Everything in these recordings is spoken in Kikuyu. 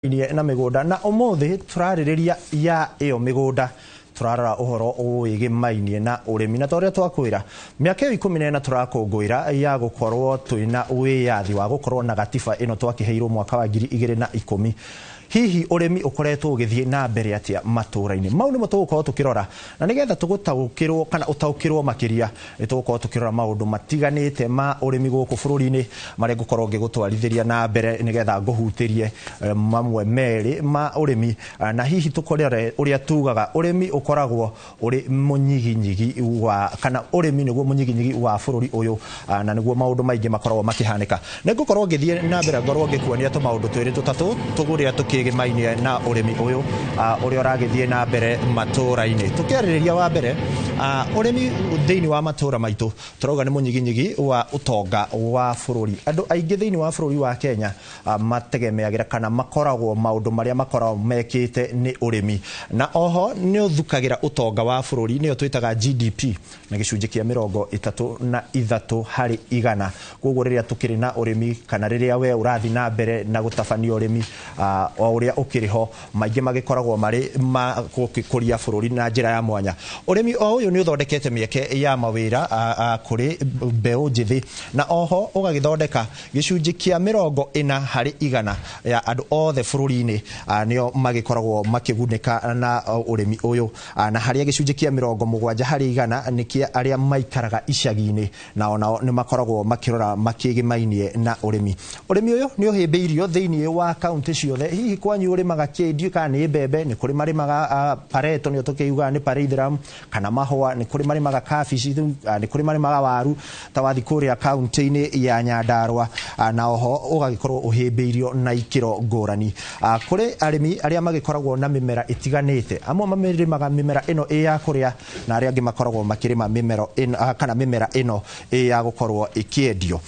Na mĩgũnda na ũmũthĩ tũrarĩrĩria ya ĩyo mĩgũnda, tũrarora ũhoro wĩgĩmainie na ũrĩmi. Na ta ũrĩa twakwĩra, mĩaka ĩyo 14 tũrakũngũĩra ya gũkorwo twĩna wĩyathi wa gũkorwo na gatiba ĩno twakĩheirwo mwaka wa 2010, hihi ũrĩmi ũkoretwo ũgĩthiĩ na mbere atĩa matũũra-inĩ? Mau nĩmo tũgũkorwo tũkĩrora, na nĩgetha tũgũtaũkĩrwo kana ũtaũkĩrwo makĩria, nĩ tũgũkorwo tũkĩrora maũndũ matiganĩte ma ũrĩmi gũkũ bũrũri-inĩ, marĩa ngũkorwo ngĩgũtwarithĩria na mbere nĩgetha ngũhutĩrie mamwe merĩ ma ũrĩmi, na hihi tũkorere ũrĩa tugaga ũrĩmi ũkoragwo ũrĩ mũnyiginyigi wa, kana ũrĩmi nĩguo mũnyiginyigi wa bũrũri ũyũ, na nĩguo maũndũ maingĩ makoragwo makĩhanĩka. Nĩ ngũkorwo ngĩthiĩ na mbere ngorwo ngĩkuonia tũmaũndũ twĩrĩ tũtatũ tũrĩa tũkĩgĩmainie na ũrĩmi ũyũ, ũrĩa ũragĩthiĩ na mbere matũũra-inĩ. Tũkĩarĩrĩria wa mbere, ũrĩmi thĩinĩ wa matũũra maitũ tũrauga nĩ mũnyiginyigi wa ũtonga wa bũrũri. Andũ aingĩ thĩinĩ wa bũrũri wa Kenya mategemeagĩra kana makoragwo maũndũ marĩa makoragwo mekĩte nĩ ũrĩmi, na oho nĩ ũthukagĩra ũtonga wa bũrũri, nĩyo twĩtaga GDP, na gĩcunjĩ kĩa 33%. Koguo rĩrĩa tũkĩrĩ na ũrĩmi, kana rĩrĩa we ũrathiĩ na mbere na gũtabania ũrĩmi, o ũrĩa ũkĩrĩ ho, maingĩ magĩkoragwo marĩ ma gũkũria bũrũri na njĩra ya mwanya. Ũrĩmi o ũyũ nĩ ũthondekete mĩeke ya mawĩra kũrĩ mbeũ njĩthĩ, na oho ũgagĩthondeka gĩcunjĩ kĩa 40% ya andũ othe bũrũri-inĩ, nĩo magĩkoragwo makĩgunĩka na ũrĩmi ũyũ, na harĩa gĩcunjĩ kĩa 70% nĩ kĩa arĩa maikaraga icagi-inĩ, na onao nĩ makoragwo makĩrora makĩgĩmainie na ũrĩmi. Ũrĩmi ũyũ nĩ ũhĩmbĩirio thĩinĩ wa kaunti ciothe. Hihi kwanyu ũrĩmaga kĩ? Ndiũĩ kana nĩ mbembe, nĩ kũrĩ marĩmaga pareto, nĩyo tũkĩugaga nĩ pareithram, kana mahũa, nĩ kũrĩ marĩmaga kabici, nĩ kũrĩ marĩmaga waru ta wathi kũrĩa kaunti-inĩ ya Nyandarua, na oho ũgagĩkorwo ũhĩmbĩirio na ikĩro ngũrani. Kũrĩ arĩmi arĩa magĩkoragwo na mĩmera ĩtiganĩte, amwe mamĩrĩmaga mĩmera ĩno ĩ ya kũrĩa, na arĩa angĩ makoragwo makĩrĩma mĩmero ĩno, kana mĩmera ĩno ĩ ya gũkorwo ĩkĩendio.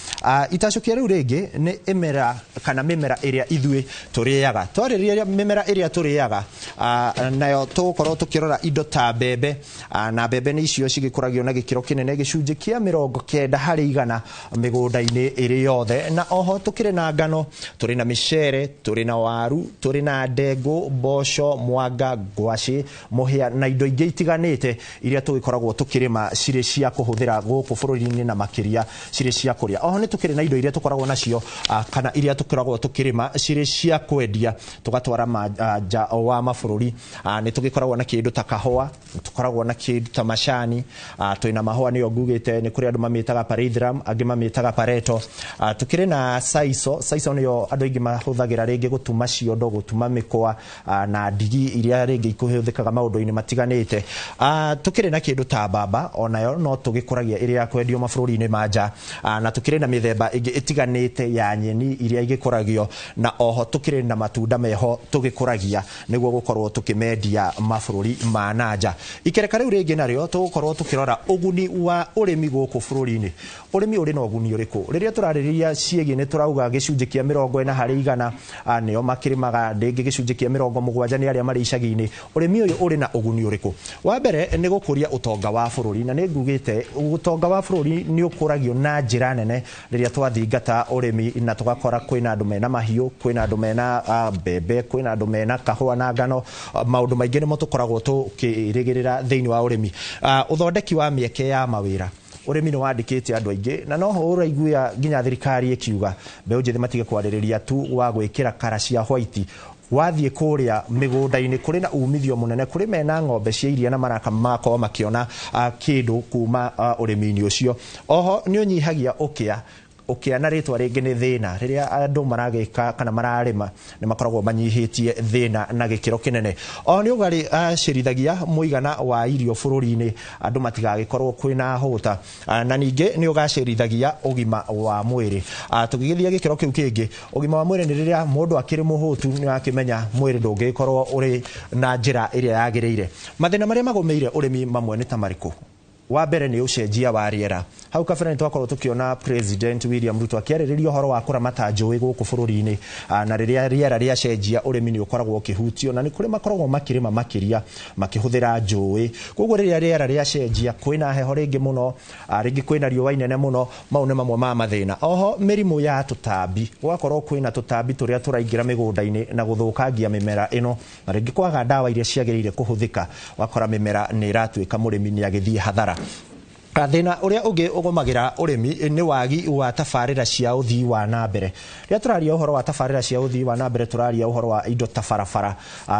Itacũkia rĩu rĩngĩ nĩ ĩmera kana mĩmera ĩrĩa ithuĩ tũrĩaga. Twarĩrĩria mĩmera ĩrĩa tũrĩaga, nayo tũgũkorwo tũkĩrora indo ta mbembe, na mbembe nĩ icio cigĩkũragio na gĩkĩro kĩnene, gĩcunjĩ kĩa 90% mĩgũnda-inĩ ĩrĩ yothe. Na oho tũkĩrĩ na ngano, tũrĩ na mĩcere, tũrĩ na waru, tũrĩ na ndengũ, mboco, mwanga, ngwacĩ, mũhĩa na indo ingĩ itiganĩte iria tũgĩkoragwo tũkĩrĩma cirĩ cia kũhũthĩra gũkũ bũrũri-inĩ na makĩria cirĩ cia kũrĩa. Oho nĩ tũkĩrĩ na indo iria tũkoragwo nacio, kana iria tũkoragwo tũkĩrĩma cirĩ cia kwendia tũgatwara nja wa mabũrũri. Nĩ tũgĩkoragwo na kĩndũ ta kahũa, tũkoragwo na kĩndũ ta macani, twĩna mahũa nĩyo ngugĩte, nĩ kũrĩ andũ mamĩtaga pareithram, angĩ mamĩtaga pareto. Tũkĩrĩ na saiso, saiso nĩyo andũ aingĩ mahũthagĩra rĩngĩ gũtuma ciondo, gũtuma mĩkwa, na ndigi iria rĩngĩ ikũhũthĩkaga maũndũ-inĩ matiganĩte. Tũkĩrĩ na kĩndũ ta mbamba, onayo no tũgĩkũragia ĩrĩ ya kwendio mabũrũri-inĩ ma nja, na tũkĩrĩ na mĩthemba ĩngĩ ĩtiganĩte ya nyeni iria igĩkũragio, na oho tũkĩrĩ na matunda meho tũgĩkũragia nĩguo gũkorwo tũkĩmendia mabũrũri ma na nja. Ikereka rĩu rĩngĩ narĩo tũgũkorwo tũkĩrora ũguni wa ũrĩmi gũkũ bũrũri-inĩ. Ũrĩmi ũrĩ na ũguni ũrĩkũ? Rĩrĩa tũrarĩrĩria ciĩgiĩ nĩ tũrauga gĩcunjĩ kĩa 40% nĩo makĩrĩmaga, rĩngĩ gĩcunjĩ kĩa 70 nĩ arĩa marĩ icagi-inĩ. Ũrĩmi ũyũ ũrĩ na ũguni ũrĩkũ? Wa mbere nĩ gũkũria ũtonga wa bũrũri, na nĩ ngugĩte ũtonga wa bũrũri nĩ ũkũragio na njĩra nene rĩrĩa twathingata ũrĩmi na tũgakora kwĩna andũ mena mahiũ, kwĩna andũ mena mbembe, kwĩna andũ mena kahũa na ngano. Maũndũ maingĩ nĩmo tũkoragwo tũkĩrĩgĩrĩra thĩinĩ wa ũrĩmi. Ũthondeki wa mĩeke ya mawĩra, ũrĩmi nĩ wandĩkĩte andũ aingĩ, na noho ũraiguia nginya thirikari ĩkiuga mbeũ njĩthĩ matige kwarĩrĩria tu wa gwĩkĩra kara cia white. Wathiĩ kũrĩa mĩgũnda-inĩ kũrĩ na umithio mũnene, kũrĩ mena ng'ombe cia iria na maraka makorwo makĩona kĩndũ kuma ũrĩmi-inĩ ũcio. Oho nĩ ũnyihagia ũkĩa, ũkĩa na rĩtwa rĩngĩ nĩ thĩna. Rĩrĩa andũ maragĩka kana mararĩma nĩ makoragwo manyihĩtie thĩna na gĩkĩro kĩnene. Oho nĩ ũgacĩrithagia mũigana wa irio bũrũri-inĩ, andũ matigagĩkorwo kwĩna hũta, na ningĩ nĩ ũgacĩrithagia ũgima wa mwĩrĩ. Tũgĩgĩthiĩ gĩkĩro kĩu kĩngĩ, ũgima wa mwĩrĩ nĩ rĩrĩa mũndũ akĩrĩ mũhũtu, nĩ akĩmenya mwĩrĩ ndũngĩgĩkorwo ũrĩ na njĩra ĩrĩa yagĩrĩire. Mathĩna marĩa magũmĩire ũrĩmi mamwe nĩ ta marĩkũ? Wa mbere nĩ ũcenjia wa rĩera. Hau kabere nĩ twakorwo tũkĩona President William Ruto akĩarĩrĩria ũhoro wa kũramata njũĩ gũkũ bũrũri-inĩ, na rĩrĩa rĩera rĩacenjia ũrĩmi nĩ ũkoragwo ũkĩhutio, na nĩ kũrĩ makoragwo makĩrĩma makĩria makĩhũthĩra njũĩ. Koguo rĩrĩa rĩera rĩacenjia kwĩna heho rĩngĩ mũno, rĩngĩ kwĩna riũa inene mũno, mau nĩ mamwe ma mathĩna. Oho mĩrimũ ya tũtambi, gũgakorwo kwĩna tũtambi tũrĩa tũraingĩra mĩgũnda-inĩ na gũthũkangia mĩmera ĩno, na rĩngĩ kwaga ndawa iria ciagĩrĩire kũhũthĩka, wakora mĩmera nĩ ĩratuĩka mũrĩmi nĩ agĩthiĩ hathara. Thĩna ũrĩa ũngĩ ũgũmagĩra ũrĩmi nĩ wagi wa tabarĩra cia ũthii wa na mbere. Rĩrĩa tũraria ũhoro wa tabarĩra cia ũthii wa na mbere, tũraria ũhoro wa indo ta barabara,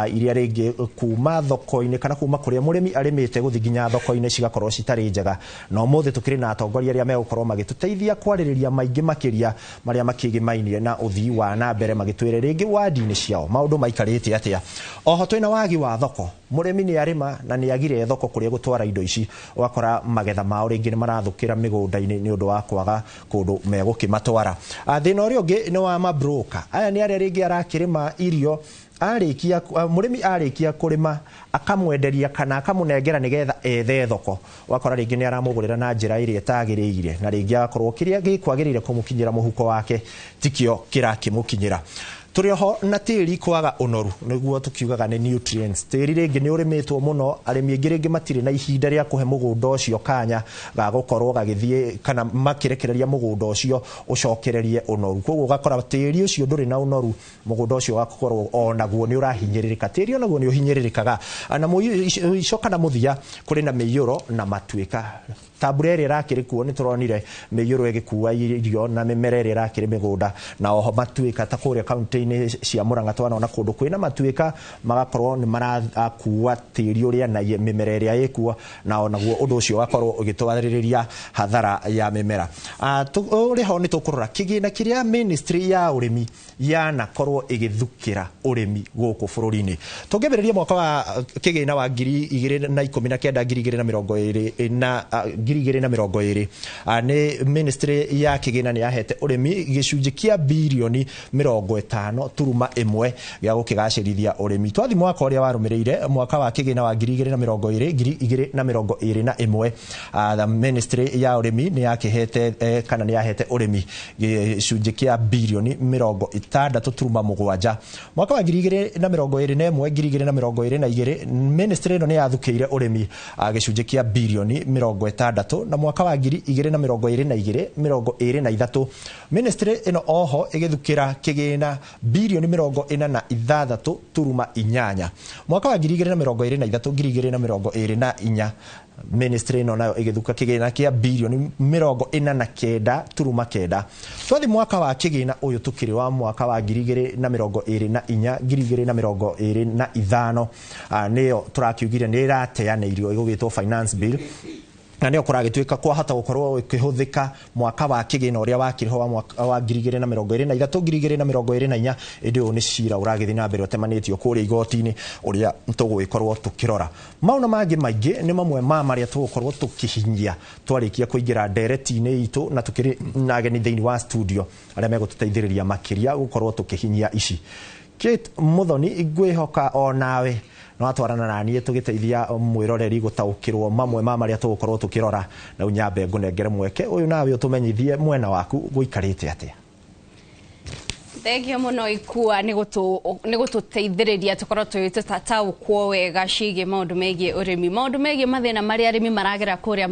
iria rĩngĩ kuma thoko-inĩ kana kuma kũrĩa mũrĩmi arĩmĩte gũthiĩ nginya thoko-inĩ cigakorwo citarĩ njega. Na ũmũthĩ tũkĩrĩ na atongoria arĩa megũkorwo magĩtũteithia kwarĩrĩria maingĩ makĩria marĩa makĩgĩmainie na ũthii wa na mbere, magĩtwĩre rĩngĩ wandi-inĩ ciao maũndũ maikarĩte atĩa. Oho twĩna wagi wa thoko. Mũrĩmi nĩ arĩma na nĩ agire thoko kũrĩa gũtwara indo ici, ũgakora magetha mao rĩngĩ nĩ marathũkĩra mĩgũnda-inĩ nĩ ũndũ wa kwaga kũndũ megũkĩmatwara. Thĩna ũrĩa ũngĩ nĩ wa mabroka. Aya nĩ arĩa rĩngĩ arakĩrĩma irio, arĩkia mũrĩmi arĩkia kũrĩma akamwenderia kana akamũnengera nĩgetha ethe thoko, ũgakora rĩngĩ nĩ aramũgũrĩra na njĩra ĩrĩa ĩtagĩrĩire, na rĩngĩ agakorwo kĩrĩa gĩkwagĩrĩire kũmũkinyĩra mũhuko wake tikĩo kĩrakĩmũkinyĩra. Tũrĩ oho na tĩri kwaga ũnoru, nĩguo tũkiugaga nĩ nutrients. Tĩri rĩngĩ nĩ ũrĩmĩtwo mũno, arĩmi aingĩ rĩngĩ matirĩ na ihinda rĩa kũhe mũgũnda ũcio kanya ga gũkorwo gagĩthiĩ kana makĩrekereria mũgũnda ũcio ũcokererie ũnoru. Koguo ũgakora tĩri ũcio ndũrĩ na ũnoru, mũgũnda ũcio ũgakorwo onaguo nĩ ũrahinyĩrĩrĩka. Tĩri onaguo nĩ ũhinyĩrĩrĩkaga. Na mũico kana mũthia kũrĩ na mĩiyũro na matuĩka. Ta mbura ĩrĩa ĩrakĩrĩ kuo nĩ tũronire mĩiyũro ĩgĩkua irio na mĩmera ĩrĩa ĩrakĩrĩ mĩgũnda, na oho matuĩka ta kũrĩa kaunti-inĩ cia Murang'a twanona kũndũ kwĩna matuĩka magakorwo nĩ marakua tĩri ũrĩa na mĩmera ĩrĩa ĩkuo, na onaguo ũndũ ũcio ũgakorwo ũgĩtwarĩrĩria hathara ya mĩmera. Ũrĩ ho nĩ tũkũrora kĩgĩna kĩrĩa ministry ya ũrĩmi yanakorwo ĩgĩthukĩra ũrĩmi gũkũ bũrũri-inĩ. Tũngĩambĩrĩria mwaka wa kĩgĩna wa 2019 2020 na 2020, nĩ ministry ya kĩgĩna nĩ yahete ũrĩmi gĩcunjĩ kĩa birioni 50.1 gĩa gũkĩgacĩrithia ũrĩmi. Twathi mwaka ũrĩa warũmĩrĩire, mwaka wa kĩgĩna wa 2020 2021, ministry ya ũrĩmi nĩ yakĩhete kana nĩ yahete ũrĩmi gĩcunjĩ kĩa birioni 60.7. Mwaka wa 2021 2022 ministry ĩno nĩ yathukĩire ũrĩmi gĩcunjĩ kĩa birioni 60, na mwaka wa 2022 23 ministry ĩno oho ĩgĩthukĩra kĩgĩna birioni 46.8. Mwaka wa 2023 2024 ministry ĩno nayo ĩgĩthuka kĩgĩna kĩa birioni 49.9. Twathi mwaka wa kĩgĩna ũyũ tũkĩrĩ wa mwaka wa 2024 2025, nĩyo tũrakiugire nĩ ĩrateanĩirio ĩgũgĩtwo finance bill, na nĩyo kũragĩtuĩka kwahota gũkorwo ĩkĩhũthĩka mwaka wa kĩgĩna ũrĩa wakĩrĩho wa mwaka wa 2023 2024. Ĩndĩ ũyũ nĩ cira ũragĩthiĩ na mbere ũtemanĩtio kũrĩa igoti-inĩ ũrĩa tũgũgĩkorwo tũkĩrora. Mau na mangĩ maingĩ nĩ mamwe ma marĩa tũgũkorwo tũkĩhinyia twarĩkia kũingĩra ndereti-inĩ itũ, na tũkĩrĩ na ageni thĩinĩ wa studio arĩa megũtũteithĩrĩria makĩria gũkorwo tũkĩhinyia ici. Kate Muthoni, ngwĩhoka o nawe no atwarana na niĩ tũgĩteithia mwĩroreri gũtaũkĩrwo mamwe ma marĩa tũgũkorwo tũkĩrora, na nyambe ngũnengere mweke ũyũ nawe ũtũmenyithie mwena waku gũikarĩte atĩa. Thengio mũno Ikua nĩ gũtũteithĩrĩria tũkorwo tũgĩtaũkwo wega ciĩgiĩ maũndũ megiĩ ũrĩmi, maũndũ megiĩ mathĩna marĩa arĩmi maragera kũrĩa.